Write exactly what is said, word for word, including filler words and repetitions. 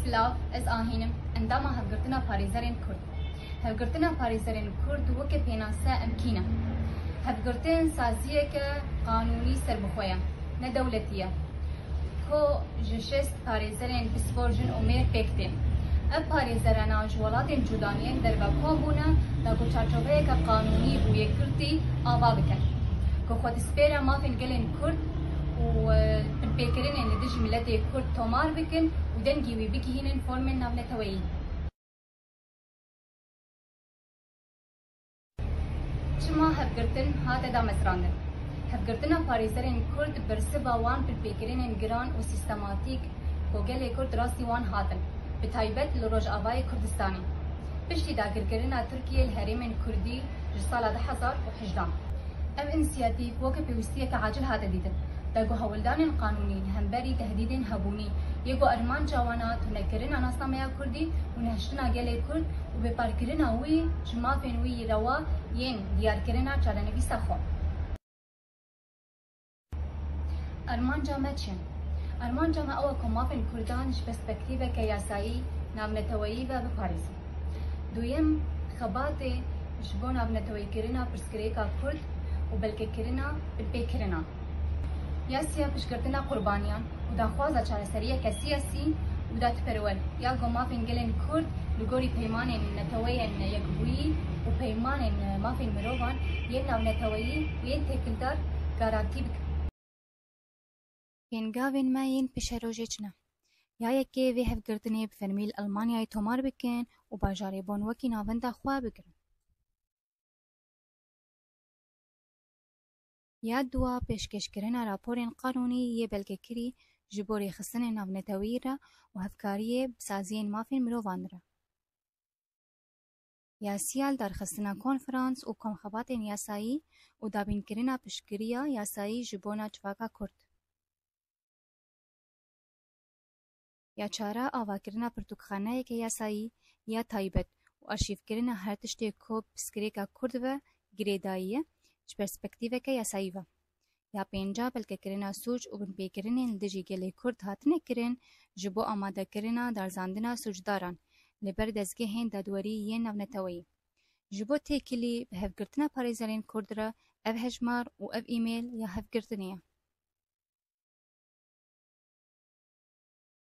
Silav, ez Ahîn im, endama Hevgirtina Parêzerên Kurd. Hevgirtina Parêzerên Kurd weke pênase em kî ne? Hevgirtin saziyeke qanûnî serbixwe ye, ne dewletî ye, ku ji şêst parêzerên pispor jin û mêr pêk tê. Ev parêzerana ji welatên cuda yên derve kom bûne, da ku çarçoveyeke qanûnî û yekgirtî ava bikin, ku xwe dispêre mafên gelên Kurd û, e, binpêkirinên li dijî miletê Kurd tomar bikin û dengê wî bigihînin formên navneteweyî. Çima hevgirtin hate damezrandin? Hevgirtina parêzerên Kurd bersiva wan binpêkirinên giran û sîstematîk ku gelê Kurd rastî wan hatin, bi taybet li Rojavayê Kurdistanê. Piştî dagirkirina Tirkiyê li herêmên Kurdî ji sala du hezar û hejdan, ev însiyatîf weke pêwîstiyeke acil hate dîtin, da ku hewldanên qanûnî li hemberî tehdîdên hebûnî yê ku armanca wan a tunekirina nasnameya Kurdî û nehiştina gelê Kurd û bêparkirina wî ji mafên wî rewa yên diyarkirina çarenivîsa xwe. Armanca me çi ye? Armanca me ew e ku mafên Kurdan ji perspektîveke yasayî navneteweyî ve biparêzin. Duyem, xebatê ji bo navneteweyîkirina pirsgirêka Kurd û belkekirina binpêkirinan. Yasiya piştgirtina qurbaniyan û daxwaza çareseriyeke siyasî û dadperwer ya ku mafên gelên Kurd li gorî peymanên neteweyên yekbûyî û peymanên mafên mirovan yên navneteweyî û yên têkildar garantî bikin. Pêngavên me yên pêşerojê çi ne? Ya yekê, vê hevgirtinê bi fermî li Elmanyayê tomar bikin û bajarê Bon wekî navenda xwe bigirin. Ya dua, pêşkêşkirina raporên qanûnî yê belkekirî ji bo rêxistinên navneteweyî re û hevkariyê bi saziyên mafên mirovan re. Ya sî ya, li darxistina konferans û komxebatên yasayî û dabînkirina piştgiriya yasayî ji bona civaka Kurd. Ya çar a, avakirina pirtûkxaneyeke yasayî ya taybet û arşîvkirina her tiştê ku pirsgirêka Kurd ve girêdayî ye ji perspektîveke yasayî ve. Ya pênc a, belkekirina sûc û binpêkirinên li dijî gelê Kurd hatine kirin ji bo amadekirina darzandina sûcdaran li ber dezgehên dadwerî yên navneteweyî. Ji bo têkilî bi hevgirtina parêzerên Kurd re ev hejmar û ev îmêl ya hevgirtinê ye.